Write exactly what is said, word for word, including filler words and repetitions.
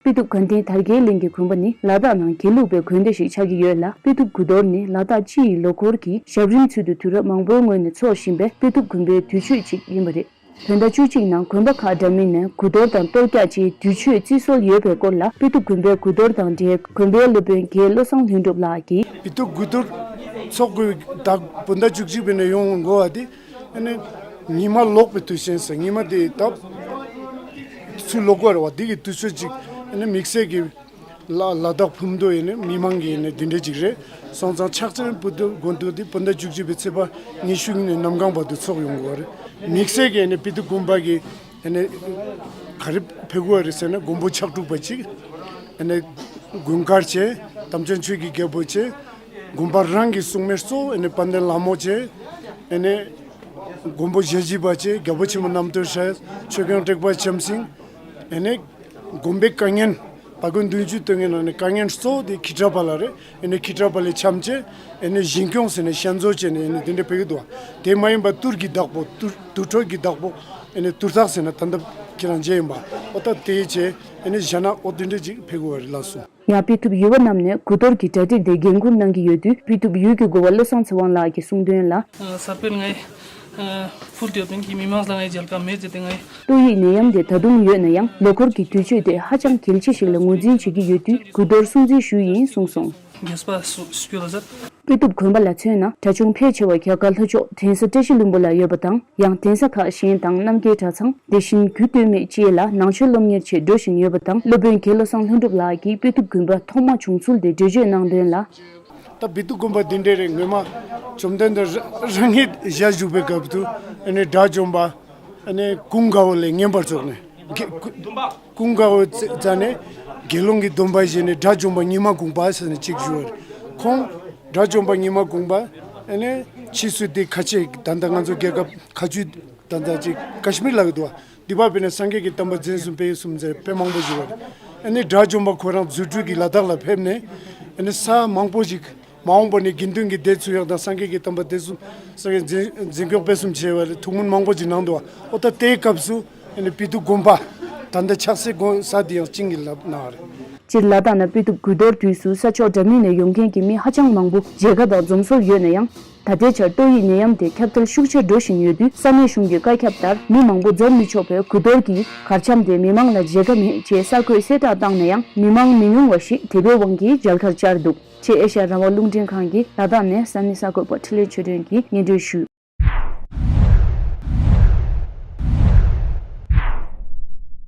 དཔེ་ཐུབ་དགའ་ལྡན་དར་རྒྱས་གླིང་གི་དགོན་པ་ནི་ལ་དྭགས་ནང་དགེ་ལུགས་པའི་དགོན་སྡེ་ཞིག་ཆགས་ཀྱི་ཡོད་ལ། དཔེ་ཐུབ་དགུ་གཏོར་ནི་ལ་དྭགས་སྤྱི་ཡི་ལོ་འཁོར་གྱི་ཞབས་རིམ་ཚུལ་དུ་དུས་རབས་མང་པོའི་སྔོན་ནས་འཚོགས་བཞིན་པའི་དཔེ་ཐུབ་དགོན་པའི་དུས་མཆོད་ཅིག་ཡིན་པ་རེད། བོད་ཟླ་བཅུ་གཅིག་ནང་དགོན་པ་ཁག་འདྲ་མིན་ནས་དགུ་གཏོར་དང་གཏོར་རྒྱག་བཅས་དུས་མཆོད་བརྩི་སྲོལ་ཡོད་པའི་སྐོར་ལ། དཔེ་ཐུབ་དགོན་པའི་དགུ་གཏོར་དང་འབྲེལ་དགོན་པའི་སློབ་དཔོན་རྒན་བློ་བཟང་ལྷུན་གྲུབ་ལགས་ཀྱིས། དཔེ་ཐུབ་དགུ་གཏོར་འཚོགས་དགོས་ད་བོད་ཟླ་བཅུ་གཅིག་པའི་ནས་ཡོང་དགོས་པ་དེ། ཨ་ནི་ཉི་མ་ལོག་པའི་དུས་ཆེན་ཟེར། ཉི་མ་དེ་ད་ཚུར་ལོག་དགོས་རེད་བ། དེ་གི་དུས་ཚོད་ཅིག་ཨ་ནི་དམིགས་བསལ་གྱི་ལ་ལ་དྭགས་ཕུ་མདོ་ཡིན་ནི་མི་མང་གི་ཡིན་ནི་འདི་འདྲ་ཅིག་རེད། སོང་ཙང་ཕྱག་འཚལ་དགུ་གཏོར་དགོན་དུ་དེ་བོད་ཟླ་བཅུ་གཅིག་པའི་ཚེས་པ་ཉི་ཤུ་ནས་གནམ་གང་བར་དུ་འཚོགས་ཡོང་དགོས་རེད། དམིགས་བསལ་གྱི་ཨ་ནི་དཔེ་ཐུབ་དགོན་པ་གི་ཨ་ནི་ག་རེ་ཕེབས་དགོས་རེད་ཟེར་ན། མགོན་པོ་ཕྱག་དྲུག་པ་གཅིག་ཨ་ནི་དགོན་དཀར་བྱས། དམ་ཅན་ཆོས་ཀྱི་རྒྱལ་པོ་བྱས། དགོན་པ་རང་གི་སྲུང་མའི་གཙོ་བོ་ཨ་ནི་དཔལ་ལྡན་ལྷ་མོ་བྱས། ཨ་ནི་མགོན་པོ་ཞལ་བཞི་པ་བྱས། རྒྱལ་པོ་ཆེན་པོ་རྣམ་ཐོས་སྲས། ཆོས་སྐྱོང་དྲེགས་པ་བྱམས་སེང་། ཨ་ནི་དགོན་པའི་དཀའ་ངལ། བ་དགོན་བདུན་ཅུ་དོན་ལྔའི་ནང་ནས་དཀའ་ངལ་གཙོ་བོ་དེ་ཁྱི་ཁྲ་པ་ལ་རེད། ཨ་ནི་ཁྱི་ཁྲ་པ་ལ་འཆམ་བྱས། ཨ་ནི་ཞིང་སྐྱོང་ཟེར་ནས་ཞལ་འཛོམས་བྱས་ནས་ཨ་ནི་དེ་འདྲ་ཕེབས་ཀྱི་འདུག་དེ་མ་ཡིན་པ་དུར་གྱི་བདག་པོ། དུར་དུར་ཁྲོད་ཀྱི་བདག་པོ། ཨ་ནི་དུར་བདག་ཟེར་ན་ད་ལྟ་ཁྱེད་རང་མཇལ་ཡིན་པ། ཨོ་ད་དེ་བྱས་ཨ་ནི་བཞག་ན་ཨོ་དེ་འདྲ་ཅིག་ཕེབས་དགོས་པ་རེད་ལགས་སོ། ཡང་དཔེ་ཐུབ་ཡུལ་བ་རྣམས་ནས་དགུ་གཏོར་གྱི་གྲ་སྒྲིག་དེ་འགན་འཁུར་གནང་གི་ཡོད་དུས། དཔེ་ཐུབ་ཡུལ་གྱི་འགོ་བ་བློ་བཟང་ཚེ་དབང་ལགས་ཀྱིས་གསུངས་དོན་ལ། ཨ་གསར་སྤེལ་ངའི་ཨ་ཕུལ་ཡོད་པའི་གི་མི་མང་ལ་ངའི་མཇལ་ཁ་མེད་ཟེར་ཏེ། ངའི་ཏོག་དབྱིབས་ནད་ཡམས་དེ་ད་དུང་ཡོད་ན་ཡང་། ལོ་འཁོར་གྱི་དུས་ཚོད་དེ་ཧ་ཅང་གལ་ཆེ་ཞིག་ལ་ངོས་འཛིན་བྱེད་ཀྱི་ཡོད་དུས། དགུ་གཏོར་སྲུང་བརྩི་ཞུས་ཡིན་གསུངས་སོང་། རྒྱས་པ་སུ་སྐྱོ་ལ་ཟེར། དཔེ་ཐུབ་དགོན་པ་ལ་མཚོན་ན། གྲྭ་ཆུང་ཕལ་ཆེ་བ་རྒྱ་གར་ལྷོ་ཕྱོགས་གདན་ས་བཀྲ་ཤིས་ལྷུན་པོ་ལ་ཡོད་པ་དང་། ཡང་གདན་ས་ཁག་གཞན་དང་རྣམ་རྒྱལ་གྲྭ་ཚང་། དེ་བཞིན་རྒྱུད་སྟོད་སྨད་བཅས་ལ་ནང་ཆོས་སློབ་གཉེར་ཆེད་འགྲོ་བཞིན་ཡོད་པ་དང་། སློབ་དཔོན་དགེ་བློ་བཟང་ལྷུན་གྲུབ་ལགས་ཀྱིས་དཔེ་ཐུབ་དགོན་པ་ཐོག་མ་བྱུང་ཚུལ་དེ་འགྲེལ་བརྗོད་གནང་དོན་ལ། ད་དཔེ་ཐུབ་དགོན་པ་འདི་འདྲ་རེད། སྔོན་མ་བཅོམ་ལྡན་འདས་རང་ཉིད་ཞལ་བཞུགས་པའི་སྐབས་སུ་ཨ་ནི་དགྲ་བཅོམ་པ་ཨ་ནི་ཀུན་དགའ་བོ་ལས་བསྙེན་པར་རྫོགས་ནས། ཀུན་དགའ་བོའི་རྩ་ནས་དགེ་སློང་གི་སྡོམ་པ་བཞེས་ནས་དགྲ་བཅོམ་པ་ཉི་མ་གུང་པ་ཟེར་ནས་གཅིག་བཞུགས་པ་རེད། ཁོང་དགྲ་བཅོམ་པ་ཉི་མ་གུང་པ་ཨ་ནི་ཕྱིས་སུ་དེ་ཁ་ཆེ་ད་ལྟ་ང་ཚོ་རྒྱལ་ཁབ་ཁ་ཆུ་ད་ལྟ་ཅིག་ཀ་ཤི་མིར་ལབ་ཀྱི་འདུག་བ། འདི་པ་བས་ནས་སངས་རྒྱས་ཀྱི་བསྟན་པ་འཛིན་བཟུང་སྤེལ་གསུམ་མཛད་དཔེ་མང་པོ་ཞིག་ཡོད་རེད། ཨ་ནི་དགྲ་བཅོམ་པ་ཁོ་རང་རྫུ་འཕྲུལ་གྱིས་ལ་དྭགས་ལ་ཕེབས་ནས་ཨ་ནི་ས་མང་པོ་ཞིག་མ་འོངས་པ་ནས་དགེ་འདུན་གྱི་སྡེ་ཚུགས་ཡག་དང་སངས་རྒྱས་ཀྱི་བསྟན་པ་འཛིན་བཟུང་སངས་རྒྱས་འཛིན་འཛིན་སྐྱོང་སྤེལ་གསུམ་བྱས་པ་ལ་ཐུགས་སྨོན་མང་པོ་ཞིག་གནང་འདུག་བ། ཨོ་ད་དེའི་སྐབས་སུ་ཨ་ནི་དཔེ་ཐུབ་དགོན་པ་ད་ལྟ་ཆགས་སའི་དགོན་ས་དེ་ཡང་བྱིན་གྱིས་བརླབས་གནང་བ་རེད། སྤྱིར་ལ་དྭགས་ན་དཔེ་ཐུབ་དགུ་གཏོར་དུས་སུ་ས་ཕྱོགས་འདྲ་མིན་ནས་ཡོང་མཁན་གྱི་མི་ཧ་ཅང་མང་པོ་མཇལ་ཁ་དང་འཛོམས་སྲོལ་ཡོད་ན་ཡང་། ད་ལྟའི་ཆར་ཏོག་དབྱིབས་ནད་ཡམས་དེ་ཁྱབ་གདལ་ཤུགས་ཆེར་འགྲོ་བཞིན་ཡོད་དུས། ས་གནས་གཞུང་གི་བཀའ་ཁྱབ་ལྟར་མི་མང་པོ་འཛོམས་མི་ཆོག་པའི་དགུ་གཏོར་གྱི་གར་འཆམ་དེ་མི་མང་ལ་མཇལ་ཁ་མེད་ཅེས་གསར་འགོད་གསལ་བསྒྲགས་བཏང་ན་ཡང་། མི་མང་མི་ཉུང་བ་ཞིག་དེ་འབད་དབང་གིས་མཇལ་ཁར་བཅར་འདུག་ཅེས་ཨེ་ཤ་ཡ་རང་དབང་རླུང་འཕྲིན་ཁང་གི་ལ་དྭགས་ནས་ས་གནས་གསར་འགོད་པ་འཕྲིན་ལས་ཆོས་སྒྲོན་གྱིས་སྙན་སྒྲོན་ཞུས།